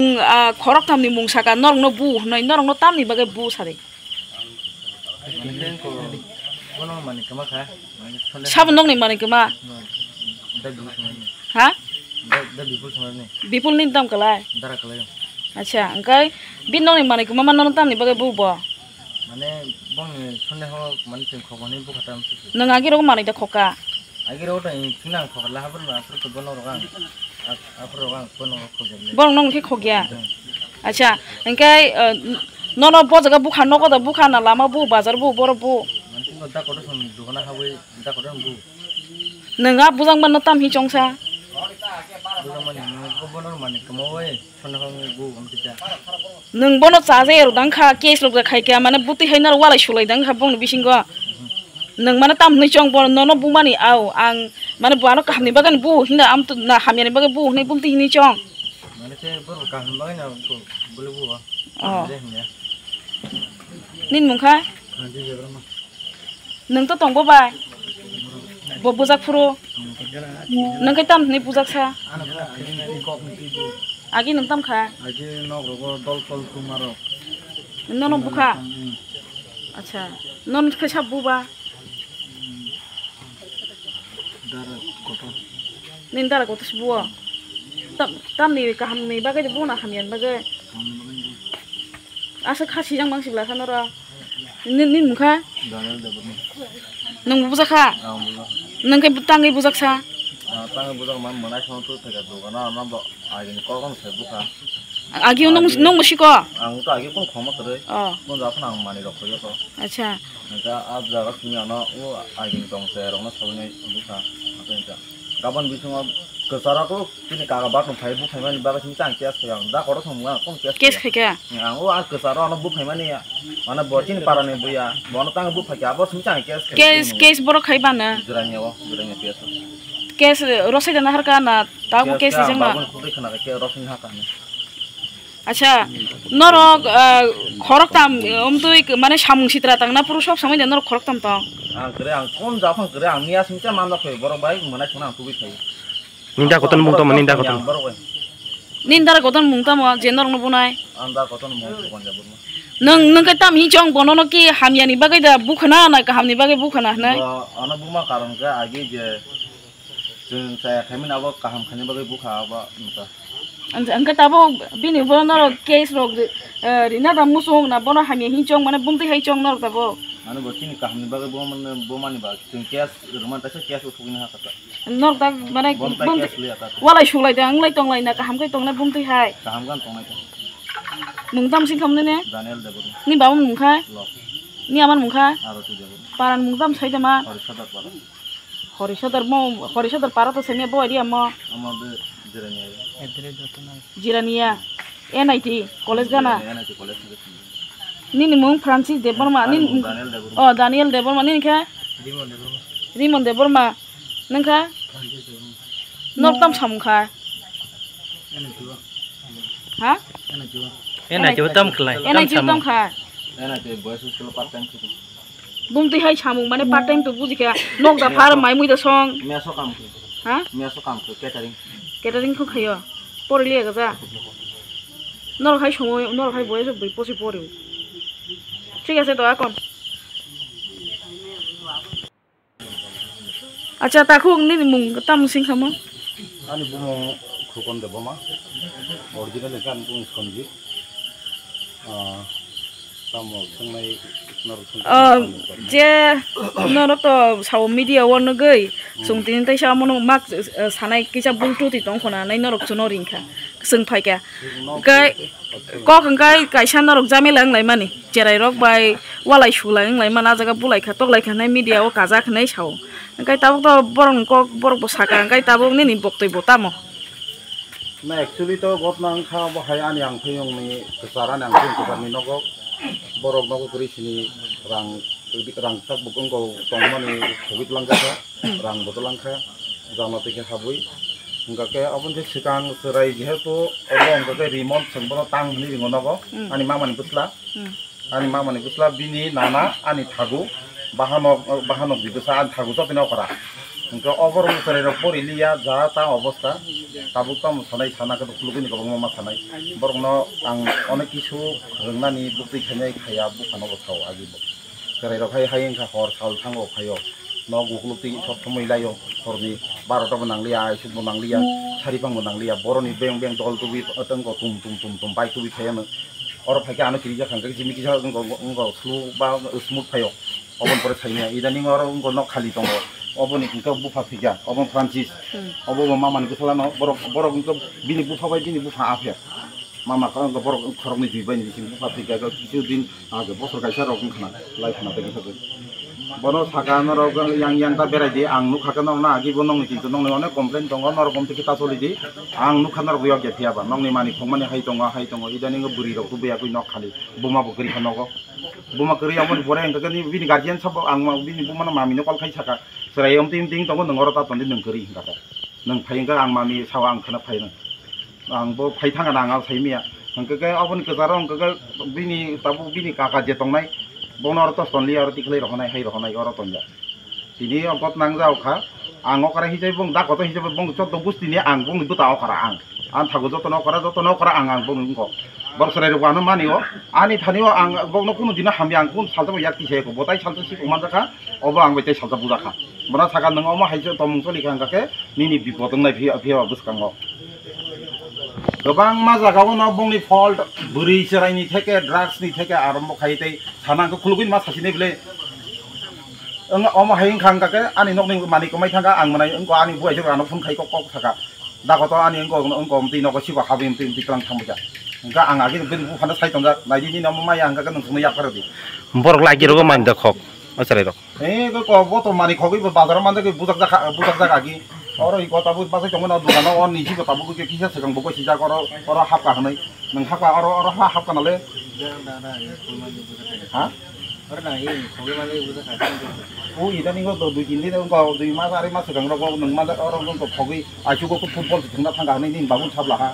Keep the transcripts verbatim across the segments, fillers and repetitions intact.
Nwng, ah, khoroktham ni mung saka, norok no bu hwnwi, norok no tamni bagwi bu sari. Bono mani kwma kha, mani sole. Sabo nokni mani kwma? No, da Bipul songni. Ha? Da, da Bipul songni. Bipul ni tam kalai? Dara kalai. Acha, engkai bini nokni mani kwma ma nono tamni bagwi bu bo? Mane bongni sonde ho mani chwng khokmani bukha tam. Nwng agi rogo mani da khoka? Agi rogo to chwng nang khokla habor ma, aphuru to bono rogo ang, ap-, aphuru rogo ang bono rogo khokya. Borok nong khe khokya? Hmm. Acha, engkai, eh, nono bo jaga bukha, nogo da bukha na lama bu, bazar bu, borok bu? Mane chwng da kotor song dukana habwi da kotor bu. Nwng a bujang mano tam hi chongsa? Bujang mani, nwng ko bono mani kwma oi. Nwng bono chaja ero dang kha, case rok da khai kha, mane bwtwi hai naro walai sulai dang kha bongni bisingo. Nwng mane tam hwnwi chong bono, nono bumani au, ang mane bo ano kahamni bagwi bu hwnwi, am na hamyani bagwi bu hwnwi bumtwi hwnwi chong. Mane khe borok kaham bagwi na bole bu. Oh. Nini mung kha? Nwng to tongbo bai? Bo bujak phuru. Nwng khe tam hwnwi bujak sa? Agi nwng tam kha? Agi nok rogo dol tol tumaro. Nono bukha? Hmm. Acha. Nono khe sa buba? Dara kotor. Nini dara kotor se buo? Tam, tamni kahamni bagwi buo na hamyani bagwi? Hamyani bagwi buo. Asa kha sijang bang sibla kha noro. Ni, ni mung kha? Daniel Debbarma. Nwng bo bujak kha? Ang bujak. Nwng khe tangwi bujak sa? Ah, tangwi bujak man mwnai sono tu thega dogana ano bo agini kok ang se bukha. Agi nwng, agi nwng bo siko? Ang to agi kung khoma kwrwi. Oh. Kung ja phano ang mani rok khoyo to. Acha. Hingke ah jaga simi ano o agini tong se rok no sawi nai bukha. Ato hingke gabon bisingo kwcharo to Chini kaka bathroom phai, buphai mani bagwi simi chang case khayo ang. Da kotor song mung ang, kono case khaikha? Ang o ang kwcharo ano buphai mani, mane bo chini parani buya, bono tang buphai kha, abo simi chang case khayo. Case, case borok khai bana? Jirania o, Jirania P S o. Case, eh, rosai dana harka na, tabo case rijak na? Babuni khugui khna khe rosai haka hinwi. Acha, norok, eh, khoroktham, eh, omtwi, mane samung sitra tangna phuru sob samai de norok khoroktham tong? Ang kwrwi, ang kon japhang kwrwi, ang miya simi cha manjak khayo, borok bai mwnai khna ang tubui khayo. Nini dara kotor mung tamo, nini dara kotor? Nini dara kotor mung tamo je norokno bunai? Ang dara kotor mung bukan ya burma. Nwng, nwng khe tam hi chong bono no ki hamyani bagwi da bukhana na kahamni bagwi bukhana hwnwi? Bo, ano buma karon khe agi je chwng chaya khaimani abo kaham khaini bagwi bukha abo nwngkha. Ang, ang khe tabuk bini bo norok case rok, eh, rina da muchung na bono hamya hi chong mane bumtwi hai chong norok tabuk? Ano bo chini kahamni bagwi bo mane, bo mani ba chwng case rwmani taisa case uthugwi naha kha. Norok da mane bom tai bom case liya ta. Walai sulai da, wnglai tonglai na, kaham khe tongnai bumtwi hai. Kaham gan tongnai ta. Mung tam sing khamne ne? Daniel Debbarma. Ni baba mung kha? Lok. Ni amar mung kha? Arati Debbarma. Paran mung tam sai da ma? Hori Sodar para. Hori Sodar mo, Hori Sodar para to semi bo area mo. Ama be Jirania. Jirania. N I T college gana. N I T college. Nini mung Francis Debbarma, nini Daniel Debbarma. Oh, Daniel Debbarma, nini khe? Rimon Debbarma. Rimon Debbarma, nung khe? Francis Debbarma. Norok tam samung kha? N I T o. Ha? N I T o. N I T o tam khlai, N I T o tam samung. Tam kha? N I T o boys hostel part time khe. Bumtwi hai samung mane part time to buji kha. Nok da phar mai mui da song. Meso kam khe. Ha? Meso kam khe catering. Catering kho khayo. Pori liya gaja. Norok hai somoy, norok hai boyes bui posi pori. Thik ase to akon. Acha takhuk nini mung tam sing khamo? Ani bumung Khukon Debbarma. Original khe ani bumung Sonjit. Ah, tamo swngnai norok swngnai. Ah, je norok to sao media o nugui, hmm, chwng tini taisa omono mak, eh, sanai kisa bultu twi tong khona nai norok chwngno ring kha, chwng phai kha. Hwnkhe kok hwnkhe kaisa norok jamila wng lai mani, cherai rok bai walai sulai wng lai mani, ah jaga bulai kha, toklai kha hinwi media o kajak hinwi sao. Hwnkhe tabuk to borok ni kok borok bo saka, hwnkhe tabuk nini boktoi bo tamo? Na, actually to ghotna wngkha bo hai ani angphi wngni kwchar, ani angphi wng kwchar ni nogo borok nogo kwrwi sini rang, rang tak bo wngkha tongmani thogwi twlang kha, rang bo twlang kha, jana twi khe habwi. Hwnkha khe aboni swkang chwrai jehetu obo wngkha khe Rimon chwng bono tang hwnwi ringo nogo, hmm, ani mama ni bwsla. Hmm. Ani mama ni bwsla bini nana ani thagu, bahanok, bahanok di bwsa ani thagu jotoni okra. Hwnkhe o borok chwrairok pori liya, ja ta obostha, tabuk tamo sanai sana khe khulugwini kwbangma ma sanai. Borokno ang onek kisu rwngnani buktwi khainai khaya buphano bo sao agi bo. Chwrairok hai hai wngkha hor sal thango phaio. Nok ukuluk twi sok somoi laio, horni barota bo nangliya, aisuk bo nangliya, saripang bo nangliya. Boroni beng beng dol tubui tongko tum tum tum tum bai tubui phaiya nwng. Oro phaikhe ano kirijak kha hwnkhe jimi kisa wngko, wngko slow ba smooth phaio. Oboni pore saimanya, idaning oro wngko nok khali tongo. Oboni hwnkhe bupha phikha, obo Francis. Hmm. Obo bo mamani bwsala no, borok, borok wngkhe bini bupha bai bini bupha apher. Mama ko wngkhe borok khoroknwi jui bai ni bising bupha phikha, kisu din age bosor kaisa rok wngkhana, lai khana tei kisa tei. Bono saka norok yang yang ta berai di, ang nukha khe norokno agi bo nokni kintu nokni onek complain tongo, norok omtwi khe ta choli di. Ang nukha norok yok ya phiya ba, nokni mani khokmani hai tongo, hai tongo, idaning bwrwi rok tubui yakui nok khali, buma bo kwrwi kha nogo. Buma kwrwi aboni pore hwnkhe ni bini guardian sabo ang ma-, bini buma no mami no call khai saka. Chwrai omtwi omtwi tong tongo, nwng oro ta tongdi nwng kwrwi hwnkha ta. Nwng phai hwnkhe ang mami sao ang khana phai nwng. Ang bo phai thangkha na ang abo sai manya. Hwnkhe khe aboni kwcharo hwnkhe khe bini tabuk bini kaka je tongnai. Bono oro tos tonliya oro tikhlai rohonai hai rohonai oro tongya. Tini o got nangjao kha, ang okra hijai bong da koto hijai bong joto gustini ang bongni bwta okra ang. Ang thago jotono okra, jotono okra ang, ang bongni wngkok. Borok chwrai rok ano mani o, ani thani o ang bongno kunu dino hamya ang kunu salsa bo yak tisai ko, bo tai salsa si ko manjakha, obo ang bai tai salsa bujakha. Bono saka nwng omo hai se tomung choli kha hwnkha khe nini bipot wngnai phiya, phiya bwskango. Kwbangma jagao no bongni fault, bwrwi chwraini theke, drugs ni theke arombo khai tei sana hwnkhe khulugwi ma sasinai bwle. Wng omo hai wngkha hwnkha khe ani nokni manwi kwmai thangkha, ang mwnai wngkha ani buai se ano phone khai kok kok thaka. Dakoto ani wngkha wngkha wngtwi nogo sibo habwi wngtwi wngtwi tlang thangbaikha. Hwnkha ang agi bini buphano sai tongjak, naidi nini omo maya hwnkha khe nwng chwngno yak pharo di. Borok lagi rogo mani da khok, o chwrai rok. He ko ko bo to mani khogwi bo bazaro manjak bujak jak bujak jak agi. Oro i kota bo bazai tongmani dogano o nisi bo tabuk kisa swkang bo gosi jak oro oro hapka hwnwi. Nwng hapka oro oro ha hapka nale. Ha? Oro nang i khogwi manjak bujak kha. O idani go dui tin din go dui mas ari mas swkang rok nwng manjak oro nwng to khogwi aisugo football thwngna thangkha hwnwi nini babu sabla ha.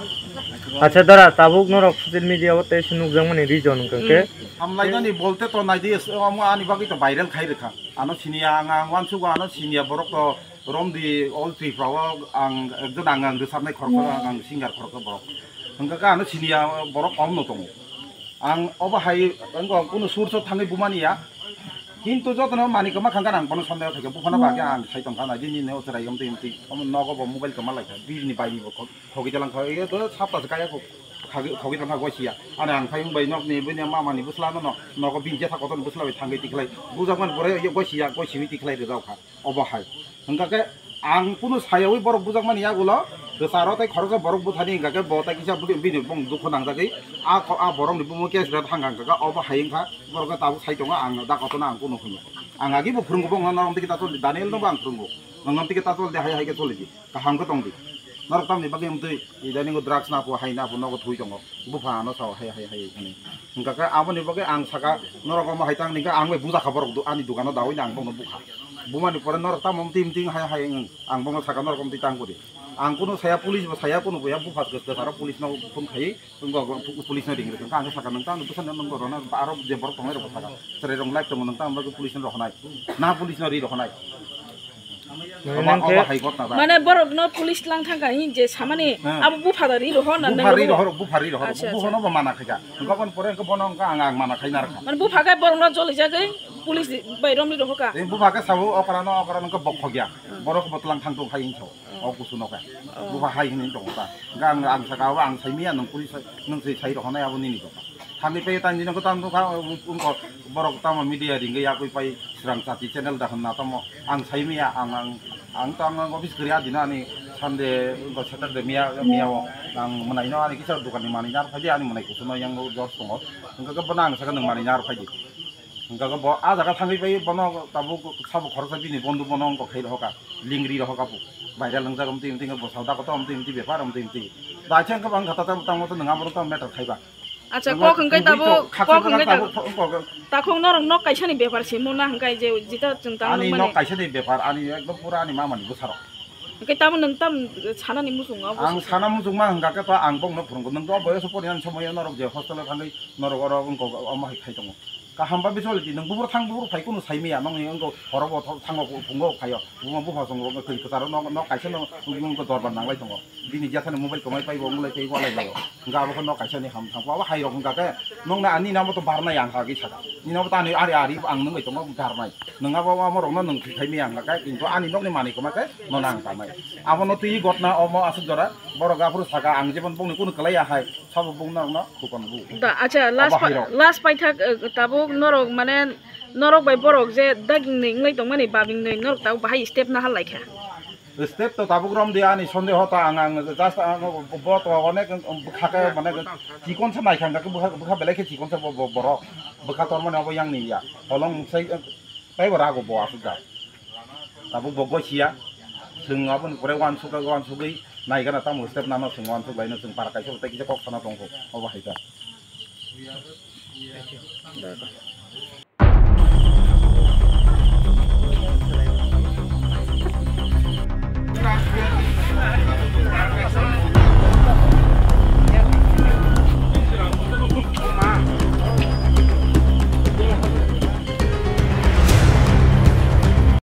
Acha dara tabuk norok social media o tei se nukjakmani reason hwnkha khe. Hamlainani bolte to naidi omo ani bagwi to viral khai rwkha. Ano siniya ang, ang uansugo ano siniya borok to romdi all Tripura o ang ekjon ang, ang rwchapnai khoroksa ang, ang singer khoroksa borok. Hwnkha khe ano siniya borok kom no tongo. Ang obo hai wngkha kunu source o thangwi bumani ya. Kintu jotono mani kwma khangkha ang bono sondeho khaikha buphano bagwi ang sai tongkha nai dini ne o chwrai omtwi omtwi omo nogo bo mobile kwma laikha bini baini bo khogwi jalang kha ego sapta se kaya khogwi tongkha goisiya. Ani ang phai wngbai nokni buini mamani bwsla no nogo bini jetha kotorni bwsla bai thangwi tikhlai bujakmani pore goisiya goisiwi tikhlai rwjak kha. Obo hai. Hwnkha khe ang kunu sayawi borok bujakmani yagulo, kwcharo tei khoroksa borok buthani hwnkha khe bo tei kisa bini bong dukhu nangjagwi a kho-, a borokni bumo case rwna thangkha hwnkha khe obo hai wngkha, borokno tabuk sai tongo ang da kotorno ang kunu hwnwi. Ang agi bo phwrwngo bongno norok tei kisa choli, Daniel no bo ang phwrwngo. Norok tei kisa choli de hai hai khe choli di. Kaham khe tong di. Norok tamni bagwi wngtwi, idaningo drugs na pho, hai na pho, nogo thwi tongo. Bupha ano sao, hai, hai, hai, hai, hwnwi. Hwnkha khe aboni bagwi ang saka, norok omo hai tang ningkha, ang bai bujakha borok du-, ani dukano dawi na ang bono bukha. Bumani pore norok tamo mting, mting, hai, hai, wng. Ang bono saka norok mting tang kudi. Ang kunu saya police bo saya kunu bo ya bupha kwcharo police no phone khai, wngkha police no ring rwkha. Ang saka nwng tang bwsano nwng rona aro je borok tongnai rok saka. Chwrai rok live tongo nwng tang bagwi police no rohonai. Na police no ri rohonai. Mane Oba, nang khe oba hai gotna ba. Mane borok no police lang thang kha hin je samani Hah. Abo bupha da ri roho na Bupha nang ri ro. Roho, bupha ri roho. Acha, acha. Bupha no bo mana khaika. Hwnkha boni pore hwnkha bono hwnkha ang, ang mana khai narwkha. Mane bupha khe borok no joli jagwi police bai rom ri roho ka. Tei bupha khe sabo okra no, okra no hwnkha bok khogya. Hmm. Borok bo tlang thang tong khai hinso. Oh. O kusu no kha. Oh. Bupha hai hin tong ta. Hwnkha ang, ang saka abo ang sai miya nwng police nwng se sai roho nai abo nini bupha. Thangwi paiyo tang dino kwtal nukha, wngkha borok tamo media ringwi yakwi pai swrang chati channel da hwnna tamo ang sai maya, ang, ang, ang to ang office kwrwi a dino ani Sunday wngkha Saturday miya, miya o ang mwnaino ani kisa dokanni manwi narwk phaidi ani mwnai kusuno yang jor tongo, hwnkha khe bono ang sakha nwng manwi narwk phaidi, hwnkha khe bo a jaga thangwi pai bono tabuk sabo khoroksa bini bondhu bono wngkha khai rohoka, lingri rohoka bo viral wngjak, amtwi amtwi bwsao dakoto amtwi amtwi bepar amtwi amtwi. Daithang khe bang kha ta tamo tamo to nwng abo rok tamo matter khaiba. Acha, nwng kok hwnkhe tubui tabuk, to khaksa kok hwnkhe jaga tabuk, tabuk, tabuk, takhuk norok nok kaisani bepar se mona hwnkhe je jita chwng tamo ani nukmani. Nok kaisani bepar, ani ekdom pura ani mamani bwsarok. Hwnkhe tamo nwng tam sanani muchungo abo Ang se sana muchungma hwnkha khe to ang bongno phwrwngo. Nwng to boyoso poriyan somoyo norok je hostel o thangwi norok oro wngkok omo hai khai tongo. Kaham ba biswali di, nwng buphuru thang, buphuru phai, kunu sai maya, nwng ni wngkha horo bo thang, thango, phungo phaio, buma bupha song rok kwtaro nok, nok kaisa no wngkha dorbar nanglai tongo. Bini jethani mobile kwmai paibo, wngwlai tei walai laio. Hwnkha abo khe nok kaisa ni ham thangkho, abo hai rok hwnkha khe, nwng na ani namo to barnai ang kha kisa. Ni namo to ani ari, ari ang nwng bai tongo garnai. Nwng abo amo rok no nwng thwi khai maya hwnkha khe, kintu ani nok ni manwi kwma khe no nang tanai. Abo no twi gotna omo aswk jora, borok aphuru saka ang jebon bongni kunu kwlai ya hai. Sabo bung norokno khukon bu. Da, acha, last Abo pa-, hairok. Last paithak, eh, tabuk norok, mane, norok bai borok je daging ni wngwi tongmani, babing ni norok tabuk bahai step nahal laikha. Step to tabuk rom de ani sondeho ta ang, ang just ang bo to onek bwkha ke mane chikon sa naikha hwnkha ke bwkha, bwkha belai khe chikon sa bo, bo, borok bwkha tormani obo yang ni ya holong sai. Tei bo rago bo aswk da. Tabuk bo gosia. Chwng aboni pore uansuk, uansugwi naigana tamo step nano chwng uansuk laino chwng para kaisa tei kisa kok sana tongkho. Obo hai kha.